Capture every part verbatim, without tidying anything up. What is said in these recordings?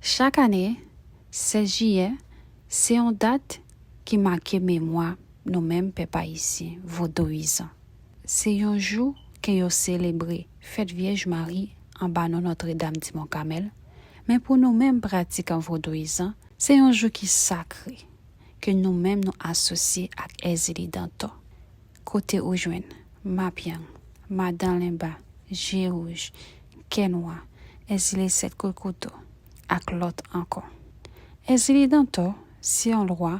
Chak ane, sèz jiyè se yon dat ki make memwa nou menm pèp ayisyen vodouyizan. Se yon jou ke yo selebre fèt Vyèj Mari anba non Nòtredam di Mont Kamèl, men pou nou menm pratikan vodouyizan, se yon jou ki sakre, ke nou menm nou asosye ak Èzili Dantò. Kote ou jwenn Mapyang, Madan Lenba, Je Wouj, Kè Nwa, Èzili Sèt Kout Kouto, ak lòt ankò. Èzili Dantò se yon lwa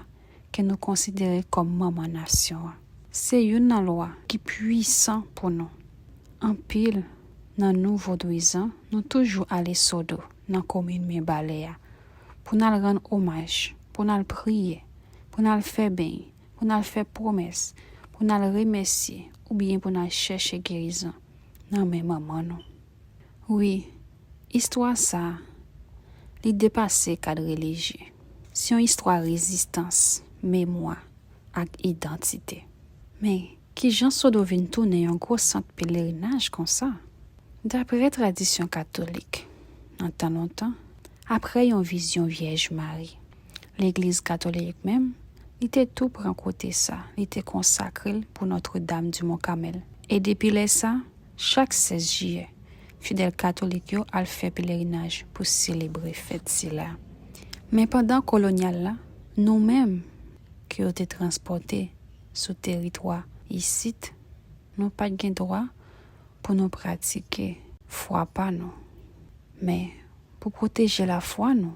ke nou konsidere kòm manman nasyon an. Se youn nan lwa ki pwisan pou nou. Anpil nan nou vodouyizan, nou toujou ale Sodo, nan komin Mibalè a, pou n al rann omaj, pou n al priye, pou n al fè beny, pou n al fè pwomès, pou n al remèsye, oubyen pou n al chèche gerizon nan men manman nou. Wi, istwa sa a, li depase kad relijye. Se yon istwa rezistans, memwa, ak idantite. Men, kijan Sodo vin tounen yon gwo sant pelerinaj konsa? Daprè tradisyon katolik, nan tan lontan, apre yon vizyon Vyèj Mari, Legliz Katolik menm, li te tou pran kote sa, li te konsakre l pou Nòtredam di Mont Kamèl. E depi lè sa, chak sèz jiyè, fidèl katolik yo al fè pelerinaj pou selebre fèt sila. Men pandan kolonyal la, nou menm ke yo te transpòte sou teritwa isit, nou pa t gen dwa pou nou pratike fwa pa nou. Men, pou pwoteje lafwa nou,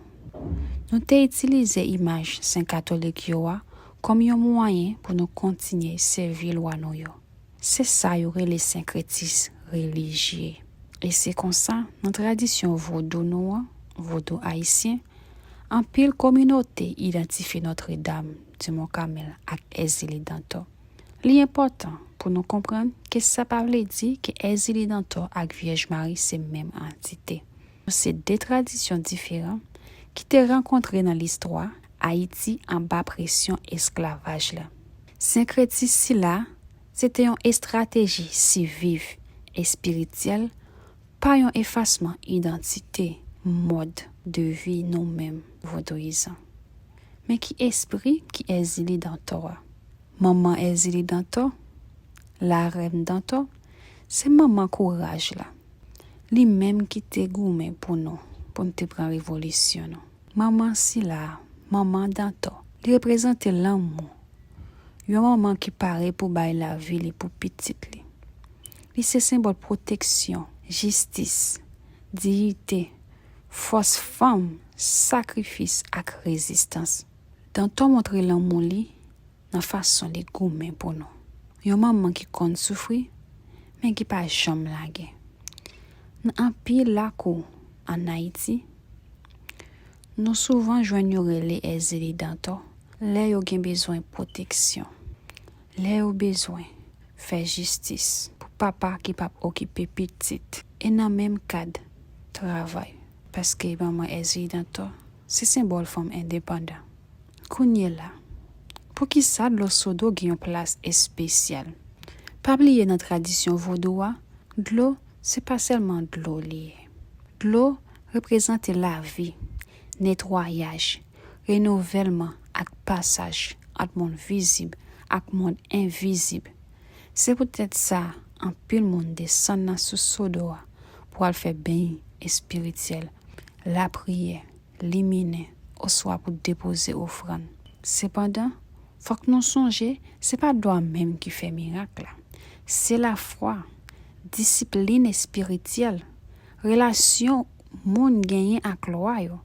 nou te itilize imaj sen katolik yo a kòm yon mwayen pou nou kontinye sèvi lwa nou yo. Se sa yo rele senkretis relijye. E se konsa, nan tradisyon vodou nou an, vodou ayisyen, anpil kominote idantifye Nòtredam di Mont Kamèl ak Èzili Dantò. Li enpòtan pou nou konprann ke sa pa vle di ke Èzili Dantò ak Vyèj Mari se menm antite. Se de tradisyon diferan ki te rankontre nan listwa Ayiti anba presyon esklavaj la. Senkretis sila, se te yon estrateji siviv espirityèl pa yon efasman idantite, mòd de vi nou menm vodouyizan. Men ki espri ki Èzili Dantò a? Manman Èzili Dantò, Larèn Dantò, se manman kouraj la. Li menm ki te goumen pou nou, pou n te pran revolisyon nou. Manman sila, manman Dantò, li reprezante lanmou. Yon manman ki pare pou bay lavi li pou pitit li. Li se senbòl pwoteksyon, jistis, diyite, fòs fanm, sakrifis ak rezistans. Dantò montre lanmou li nan fason li goumen pou nou. Yon manman ki konn soufri, men ki pa janm lage. Nan anpil lakou ann Ayiti, nou souvan jwenn yo rele Èzili Dantò lè yo gen bezwen pwoteksyon, lè yo bezwen fè jistis pou papa ki p ap okipe pitit, e nan menm kad travay, paske manman Èzili Dantò se senbòl fanm endepandan. Kounye la, poukisa dlo Sodo gen yon plas espesyal? Pa bliye nan tradisyon vodou a, dlo se pa sèlman dlo li ye. Dlo reprezante lavi, netwayaj, renouvèlman ak pasaj ant monn vizib ak monn envizib. Se poutèt sa, anpil moun desann nan sous Sodo a pou al fè beny espirityèl, lapriyè, liminen, oswa pou depoze ofrann. Sepandan, fòk nou sonje, se pa dlo a menm ki fè mirak la. Se lafwa, disiplin espirityèl, relasyon moun genyen ak lwa yo,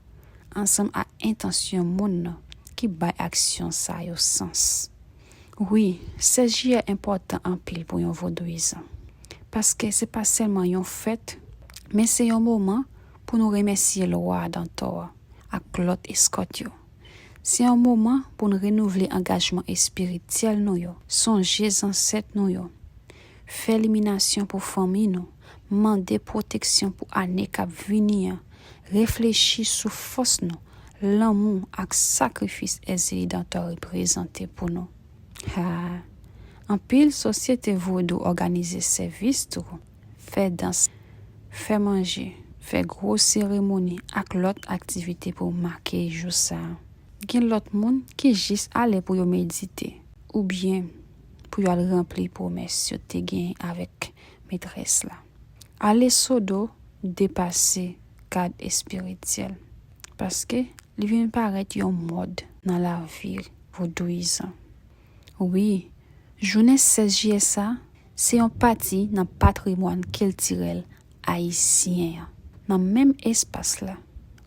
ansanm ak entansyon moun nan ki bay aksyon sa yo sans. Wi, sèz jiyè enpòtan anpil pou yon vodouyizan, paske se pa sèlman yon fèt, men se yon moman pou nou remèsye lwa Dantò a ak lòt eskòt yo. Se yon moman pou n renouvle angajman espirityèl nou yo, sonje zansèt nou yo, fè liminasyon pou fanmi nou, mande pwoteksyon pou ane k ap vini an, reflechi sou fòs nou, lanmou ak sakrifis Èzili Dantò reprezante pou nou. Ha! Anpil sosyete vodou òganize sèvis tou, fè dans, fè manje, fè gwo seremoni ak lòt aktivite pou make jou sa a. Gen lòt moun ki jis ale pou yo medite oubyen pou yo al ranpli pwomès yo te gen avèk metrès la. Ale Sodo depase kad espirityèl, paske li vin parèt yon mòd nan lavi vodouyizan. Wi, jounen sèz jiyè sa, se yon pati nan patrimwàn kiltirèl ayisyen an. Nan menm espas la,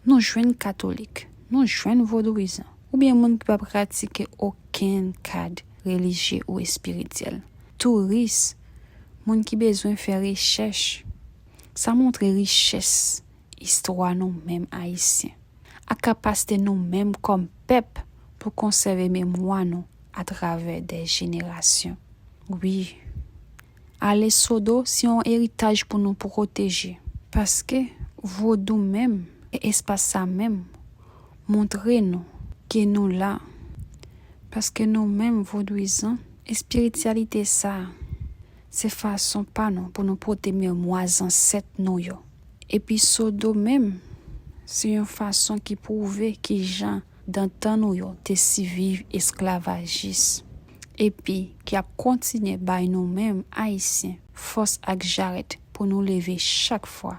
nou jwenn katolik, nou jwenn vodouyizan, oubyen moun ki pa pratike okenn kad relijye ou espirityèl. Touris, moun ki bezwen fè rechèch. Sa montre richès istwa nou menm ayisyen, ak kapasite nou menm kòm pèp pou konsève memwa nou atravè de jenerasyon. Wi, Ale Sodo se yon eritaj pou nou pwoteje, paske vodou menm, e espas sa menm, montre nou ke nou la, paske nou menm vodouyizan, espirityalite sa, se fason pa nou pou nou pote memwa zansèt nou yo. Epi Sodo menm, se yon fason ki pwouve kijan dantan nou yo te siviv esklavajis, epi ki ap kontinye bay nou menm ayisyen fòs ak jarèt pou nou leve chak fwa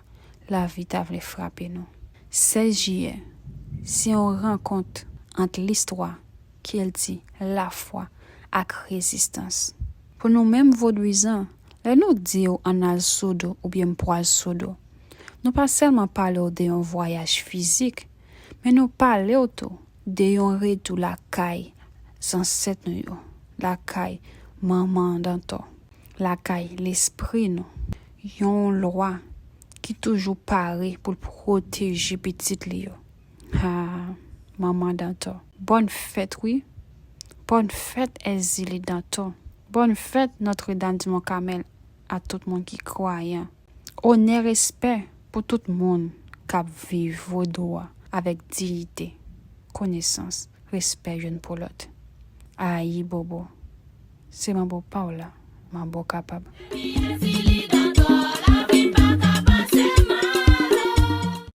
lavi ta vle frape nou. Sèz jiyè, se yon rankont ant listwa, kilti, lafwa ak rezistans. Pou nou menm vodouyizan, lè nou di w ann al Sodo oubyen m pral Sodo, nou pa sèlman pale w de yon vwayaj fizik, men nou pale w tou de yon retou lakay zansèt nou yo, lakay manman Dantò, lakay lespri nou, yon lwa ki toujou pare pou l pwoteje pitit li yo. Ha, manman Dantò. Bòn fèt, wi. Bòn fèt, Èzili Dantò. Bòn fèt, Nòtredam di Mont Kamèl, a tout moun ki kwayan. Onè, respè pou tout moun k ap viv vodou a avèk diyite, konesans, respè youn pou lòt. Ayibobo. Se manbo pa w la, manbo kapab.